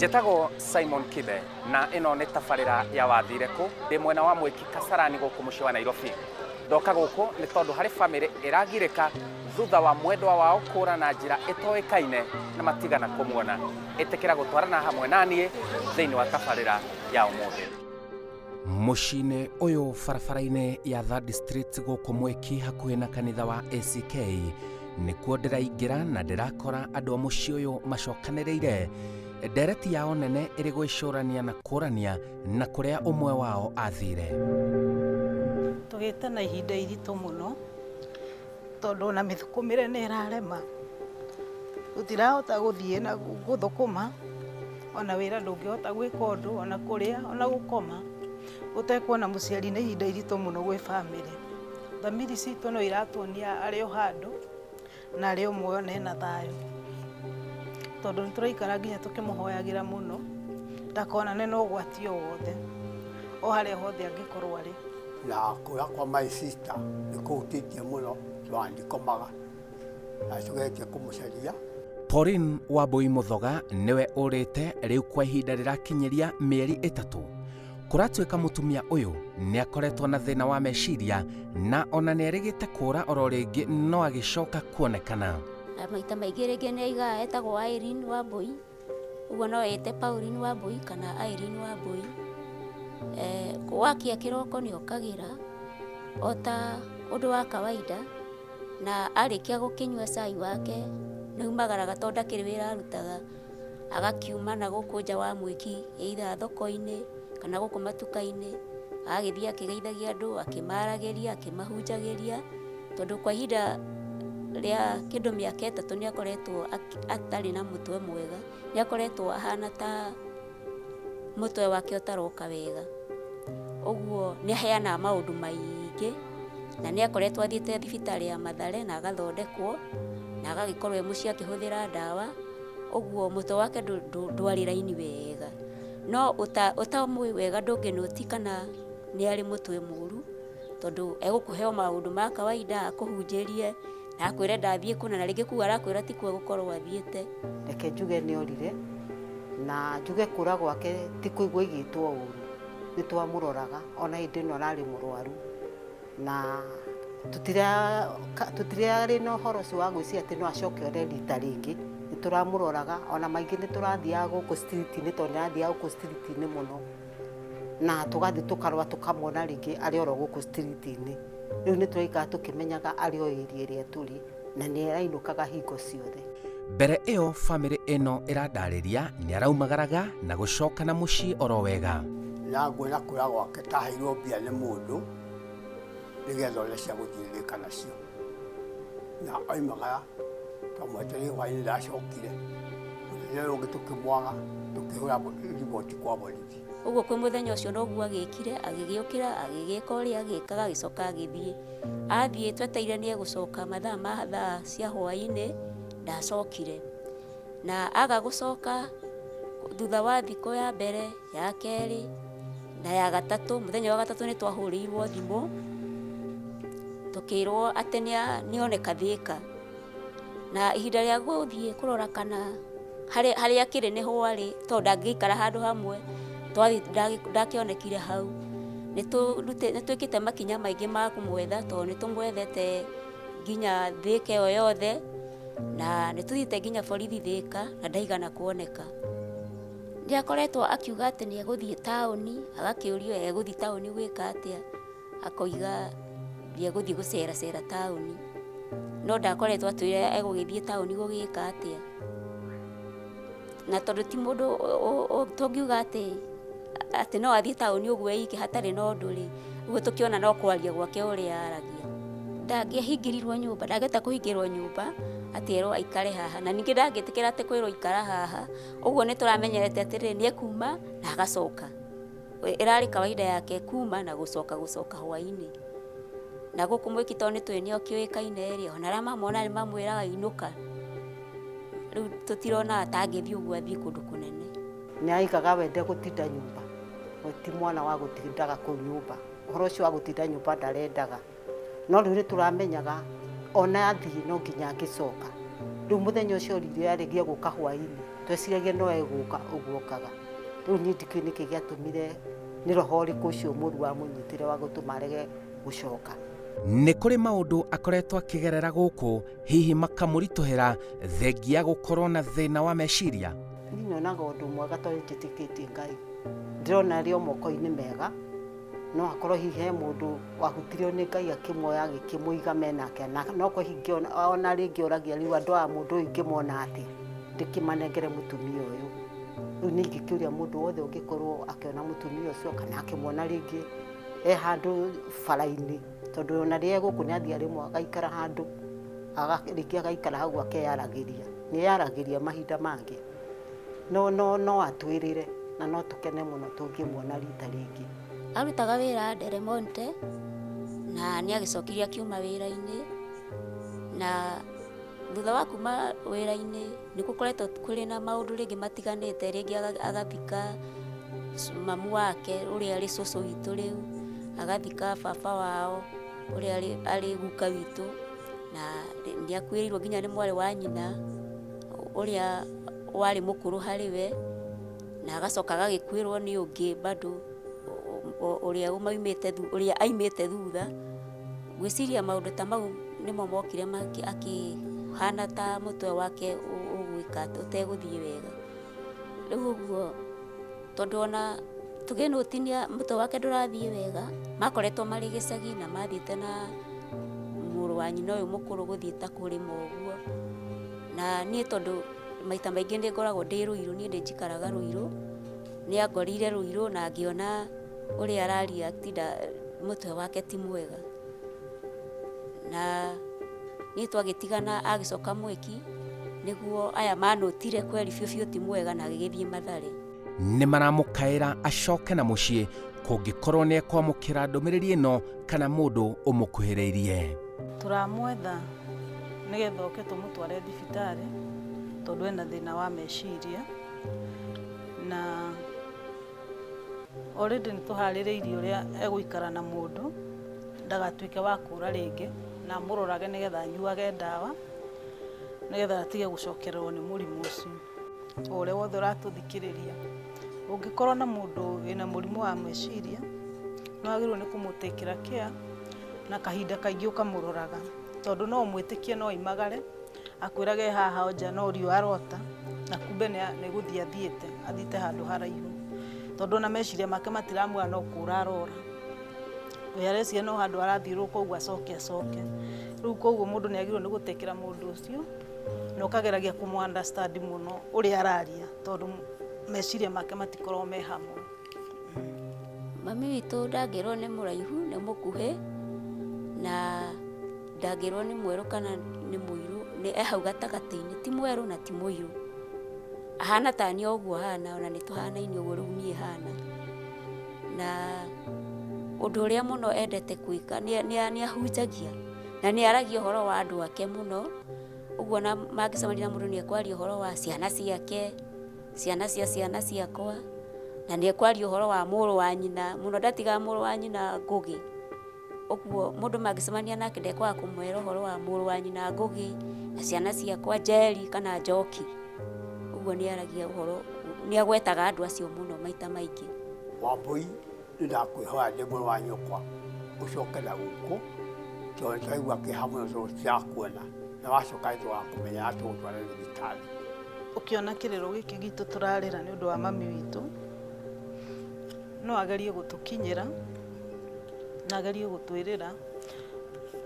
Njĩtagwo Simon Kibe na ĩno nĩ tabarĩra ya Wathire Kũ. Ndĩ mwena wa Mwĩki Kasarani gũkũ mũciĩ wa Nairobi. Ndoka gũkũ nĩ tondũ harĩ bamĩrĩ ĩragirĩka thutha wa mwendwa wao kũra na njĩra ĩtoĩkaine na matigana kũmuona. Ĩtĩkĩra gũtwarana hamwe na niĩ thĩinĩ wa tabarĩra ya ũmũthĩ. Mũciĩ-inĩ ũyũ barabara-inĩ ya Third Street gũkũ Mwĩki hakuhĩ na kanitha wa ACK nĩkuo ndĩraingĩra na ndĩrakora andũ a mũciĩ ũyũ macokanĩrĩire. Ndereti yao nene ĩrĩ gwĩcũrania na kũrania na kũrĩa ũmwe wao athire. Tũgĩte na ihinda iritũ mũno tondũ ona mĩthũkũmĩre nĩ ĩrarema. Tũtirahota gũthiĩ na gũthũkũma, ona wĩra ndũngĩhota gwĩka ũndũ, ona kũrĩa, ona gũkoma ũtekuona mũciari nĩ ihinda iritũ mũno gwĩ bamĩrĩ. Thamiri citũ no iratuonia arĩ o handũ na arĩ o muoyo na ena thayũ, tondũ nĩ tũraikara nginya tũkĩmũhoyagĩra mũno ndakonane na ũgwati o wothe o harĩa hothe angĩkorwo arĩ. Na kũra kwa my sister nĩ kũhutĩtie mũno tondũ ndikomaga na tũgeretie kũmũcaria. Pauline Wambui Mũthoga nĩwe ũrĩte rĩu kwa ihinda rĩrakinyĩria mĩeri 3. Kũratuĩka mũtumia ũyũ nĩ akoretwo na thĩna wa meciria na ona nĩ erĩgĩte kũra oro rĩngĩ no agĩcoka kuonekana. Na maita maingĩ rĩngĩ nĩ aigaga etagwo Irene Wambui, ũguo no ete Pauline Wambui kana Irene Wambui. Wakia kĩroko nĩ okagĩra o ta ũndũ wa kawaida, na arĩkia gũkĩnyua cai wake nĩ aumagaraga tondũ ndakĩrĩ wĩra arutaga, agakiuma na gũkũ nja wa Mwĩki either thoko-inĩ kana gũkũ matuka-inĩ, agagĩthiĩ akĩgeithagia andũ, akĩmaragĩria, akĩmahunjagĩria, tondũ kwa ihinda rĩa kĩndũ mĩaka 3 nĩ akoretwo atarĩ na mũtwe mwega, nĩ akoretwo ahana ta mũtwe wake ũtaroka wega. Ũguo nĩ aheanaga maũndũ maingĩ, na nĩ akoretwo athiĩte thibitarĩ ya Mathare na agathondekwo, na agagĩkorwo e mũciĩ akĩhũthĩra ndawa, ũguo mũtwe wake ndwarĩ raini wega. No ũtamũĩ wega ndũngĩnũti kana nĩ arĩ mũtwe mũru, tondũ egũkũhe o maũndũ ma kawaida, akũhunjĩrie, na akwĩre ndathiĩ kũna, na rĩngĩ kũu arakwĩra ti kuo egũkorwo athiĩte. Reke njuge nĩ orire, na njuge kũra gwake ti kũigua aigĩtwo ũru, nĩ twamũroraga ona hĩndĩ ĩno ararĩ mũrwaru, na tũtirarĩ na ũhoro ũcio wa gwĩciria atĩ no acoke ore rita rĩngĩ. Nĩ tũramũroraga ona maingĩ nĩ tũrathiaga gũkũ street-inĩ, tondũ nĩ arathiaga gũkũ street-inĩ mũno, na tũgathiĩ tũkarora tũkamwona rĩngĩ arĩ oro gũkũ street-inĩ. Rĩu nĩ tũraikara tũkĩmenyaga arĩ o area ĩrĩa tũrĩ, na nĩ arainũkaga hingo ciothe. Mbere ĩyo bamĩrĩ ĩno ĩrandarĩria nĩ araumagaraga na gũcoka na mũciĩ oro wega. Na nguona kũra gwake taheirwo mbia nĩ mũndũ nĩgetha one cia gũthiũrũrũka nacio, na oimagara twamwetereire hwaĩ-inĩ ndacokire, mũthenya ũyũ ũngĩ tũkĩmwaga tũkĩhũra riboti kwa borithi. Ũguo kwĩ mũthenya ũcio noguo agĩkire, agĩgĩũkĩra, agĩgĩka ũrĩa agĩkaga, agĩcoka agĩthiĩ. Athiĩ twetereire nĩ egũcoka mathaa ma thaa cia hwaĩ-inĩ, ndacokire. Na aga gũcoka thutha wa thikũ ya mbere, ya kerĩ na ya gatatũ, mũthenya wa gatatũ nĩ twahũrĩirwo thimũ, tũkĩrwo atĩ nĩ oneka Thĩka. Na ihinda rĩa gũthiĩ kũrora kana harĩa akĩrĩ nĩho arĩ, tondũ ndangĩikara handũ hamwe, ndakĩonekire hau. Nĩ twĩkĩte makinya maingĩ ma kũmwetha, tondũ nĩ tũmwethete nginya Thĩka ĩyo yothe, na nĩ tũthiĩte nginya borithi Thĩka, na ndaigana kuoneka. Nĩ akoretwo akiuga atĩ nĩ egũthiĩ taũni, agakĩũrio egũthiĩ taũni gwĩka atĩa, akoiga nĩ egũthiĩ gũceracera taũni. No ndakoretwo atwĩra egũgĩthiĩ taũni gũgĩka atĩa. Na tondũ ti mũndũ tũngiuga atĩ no athiĩ taũni ũguo eike hatarĩ na ũndũ rĩ, ũguo tũkĩona no kwaria gwake ũrĩa aragia. Ndangĩahingĩrirwo nyũmba, ndangĩhota kũhingĩrwo nyũmba atĩ erwo aikare haha, na ningĩ ndangĩtĩkĩra atĩ kwĩrwo ikara haha, ũguo nĩ tũramenyerete atĩrĩrĩ, nĩ ekuma na agacoka. Ĩrarĩ kawaida yake kuma na gũcoka gũcoka hwaĩ-inĩ. Na gũkũ Mwĩki tondũ nĩ tũĩ nĩ okĩũĩkaine rĩ, ona arĩa mamwona nĩ mamwĩraga inũka. Rĩu tũtironaga ta angĩthiĩ ũguo athiĩ kũndũ kũnene. Nĩ aigaga wende gũtinda nyũmba, we ti mwana wa gũtindaga kũu nyũmba. Ũhoro ũcio wa gũtinda nyũmba ndarendaga. No rĩu nĩ tũramenyaga ona athiĩ no nginya angĩcoka. Rĩu mũthenya ũcio orire arĩgie gũka hwaĩ-inĩ, Tweciragia no egũka ũguo okaga. Rĩu niĩ ndikĩũĩ nĩkĩ gĩatũmire, nĩ roho ũrĩkũ ũcio mũru wamũnyitire wa gũtũma arege gũcoka. Nĩ kũrĩ maũndũ akoretwo akĩgerera gũkũ hihi makamũritũhĩra thengia gũkorwo na thĩna wa meciria. Niĩ nyonaga ũndũ mwega tondũ njĩtĩkĩtie Ngai, ndĩrona arĩ o moko-inĩ mega. No akorwo hihi he mũndũ wahutirio nĩ Ngai akĩmuoya agĩkĩmũiga menake, na no korwo hihi ona rĩngĩ oragia rĩu andũ aya mũndũ ũyũ ingĩmona atĩa ndĩkĩmanengere mũtumia ũyũ. Rĩu niĩ ingĩkĩũria mũndũ wothe ũngĩkorwo akĩona mũtumia ũcio kana akĩmuona rĩngĩ e handũ bara-inĩ, tondũ ona rĩrĩa gũkũ nĩ athiaga rĩmwe agaikara handũ, rĩngĩ agaikara hau akeyaragĩria, nĩ eyaragĩria mahinda mangĩ, no no no atwĩrĩre na no tũkene mũno tũngĩmuona rita rĩngĩ. Arutaga wĩra Del Monte na nĩ agĩcokire akiuma wĩra-inĩ, na thutha wa kuma wĩra-inĩ nĩ gũkoretwo kũrĩ na maũndũ rĩngĩ matiganĩte. Rĩngĩ agathika mamu wake ũrĩa arĩ cũcũ witũ, rĩu agathika baba wao ũrĩa arĩ guka witũ, na nĩ akuĩrĩirwo nginya nĩ mwarĩ wa nyina ũrĩa warĩ mũkũrũ harĩ we, na agacoka agagĩkuĩrwo nĩ ũngĩ bado ũrĩa maumĩte, ũrĩa aimĩte thutha. Ngwĩciria maũndũ ta mau nĩmo mokire akĩhana ta mũtwe wake ũgwĩka ũtegũthiĩ wega. Rĩu ũguo tondũ ona tũgĩnũtinia mũtwe wake ndũrathiĩ wega, makoretwo marĩ gĩcagi na mathiĩte na mũrũ wa nyina ũyũ mũkũrũ gũthiĩ ta kũrĩma ũguo. Na niĩ tondũ maita maingĩ nĩ ngoragwo ndĩ Rũirũ, niĩ nĩ njikaraga Rũirũ, nĩ angorire Rũirũ na ngĩona ũrĩa araria tinda mũtwe wake ti mwega. Na niĩ twagĩtigana agĩcoka Mwĩki nĩguo aya manũtire kweri biũ biũ ti mwega, na agĩgĩthiĩ Mathare. Nĩ maramũkaĩra acoke na mũciĩ kũngĩkorwo nĩ ekwamũkĩra ndũmĩrĩri ĩno kana mũndũ ũmũkuhĩrĩirie. Tũramwetha nĩgetha oke tũmũtware thibitarĩ tondũ ena thĩna wa meciria, na already nĩ tũharĩrĩirie ũrĩa egũikara na mũndũ ndagatuĩke wa kũra rĩngĩ, na amũrorage nĩgetha anyuage ndawa nĩgetha atige gũcokererwo nĩ mũrimũ ũcio. O ũrĩa wothe ũratũthikĩrĩria, ũngĩkorwo na mũndũ wĩna mũrimũ wa meciria, nĩ wagĩrĩirwo nĩ kũmũtĩkĩra care na kahinda kaingĩ ũkamũroraga, tondũ no ũmwĩtĩkie no aimagare akwĩrage haha nja no riũa arota, na kumbe nĩ gũthiĩ athiĩte handũ haraihu, tondũ ona meciria make matiramwĩra no kũra arora. We areciria no handũ arathiũrũrũka ũguo acoke acoke. Rĩu koguo mũndũ nĩ agĩrĩirwo nĩ gũtĩkĩra mũndũ ũcio na ũkageragia kũmũ understand mũno ũrĩa araria, tondũ meciria make matikoragwo me hamwe. Mami witũ ndangĩrwo nĩ mũraihu, nĩ mũkuhĩ, na ndangĩrwo nĩ mwerũ kana nĩ mũirũ, nĩ e hau gatagatĩ-inĩ, ti mwerũ na ti mũirũ. Ahana ta niĩ ũguo hana, ona nĩ tũhanaine ũguo rĩu niĩ hana. Na ũndũ ũrĩa mũno endete gwĩka nĩ ahunjagia na nĩ aragia ũhoro wa andũ ake mũno. Ũguo na mangĩcemania na mũndũ nĩ ekwaria ũhoro wa ciana ciake, ciana cia ciana ciakwa, na nĩ ekwaria ũhoro wa mũrũ wa nyina mũno, ndatigaga mũrũ wa nyina Ngũgĩ. Ũguo mũndũ mangĩcemania nake ndekwaga kũmwĩra ũhoro wa mũrũ wa nyina Ngũgĩ na ciana ciakwa Njeri kana Njoki. Ũguo nĩ aragia ũhoro, nĩ agwetaga andũ acio mũno maita maingĩ. Wambũi, nĩ ndakwĩhoya ndĩ mũrũ wa nyũkwa ũcoke na gũkũ, tondũ nĩ twaigua kĩeha mũno tondũ tũtirakuona, na wacoka nĩ tũgakũmenya na tũgũtware thibitarĩ. Ũkĩona kĩrĩro gĩkĩ gitũ tũrarĩra nĩ ũndũ wa mami witũ, no agerie gũtũkinyĩra na agerie gũtwĩrĩra.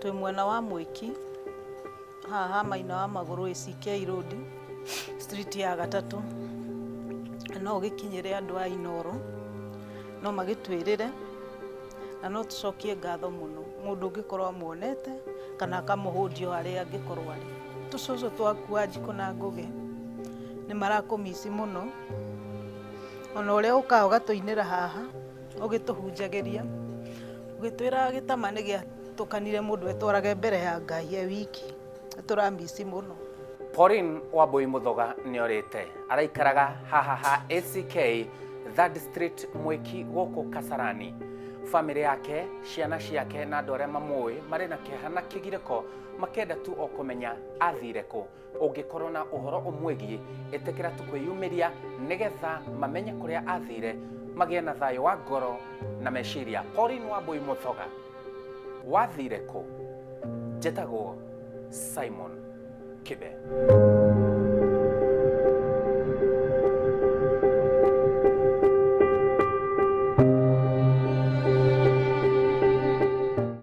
Twĩ mwena wa Mwĩki haha ha Maina wa Magũrũ, ACK Road, street ya gatatũ. No ũgĩkinyĩre andũ a Inooro, no magĩtwĩrĩre na no tũcokie ngatho mũno mũndũ ũngĩkorwo amuonete kana akamũhũndia o harĩa angĩkorwo arĩ. Tũcũcũ twaku wa Njikũ na Ngũgĩ nĩ marakũmici mũno, ona ũrĩa ũkaga ũgatũinĩra haha ũgĩtũhunjagĩria ũgĩtwĩraga gĩtama nĩ gĩatũkanire mũndũ etwarage mbere ya Ngai e wiki. Nĩ tũramici mũno. Pauline Wambui Muthoga nĩorĩte, araikaraga haha ha ACK Third Street, Mwĩki, gũkũ Kasarani. Bamĩrĩ yake, ciana ciake na andũ arĩa mamũĩ marĩ na kĩeha na kĩgirĩko, makĩenda tu o kũmenya athire kũ. Ũngĩkorwo na ũhoro ũmwĩgiĩ, ĩtĩkĩra tu kwĩyumĩria nĩgetha mamenye kũrĩa athire, magĩe na thayũ wa ngoro na meciria. Pauline Wambui Muthoga, wathire kũ? Njĩtagwo Simon Kibe.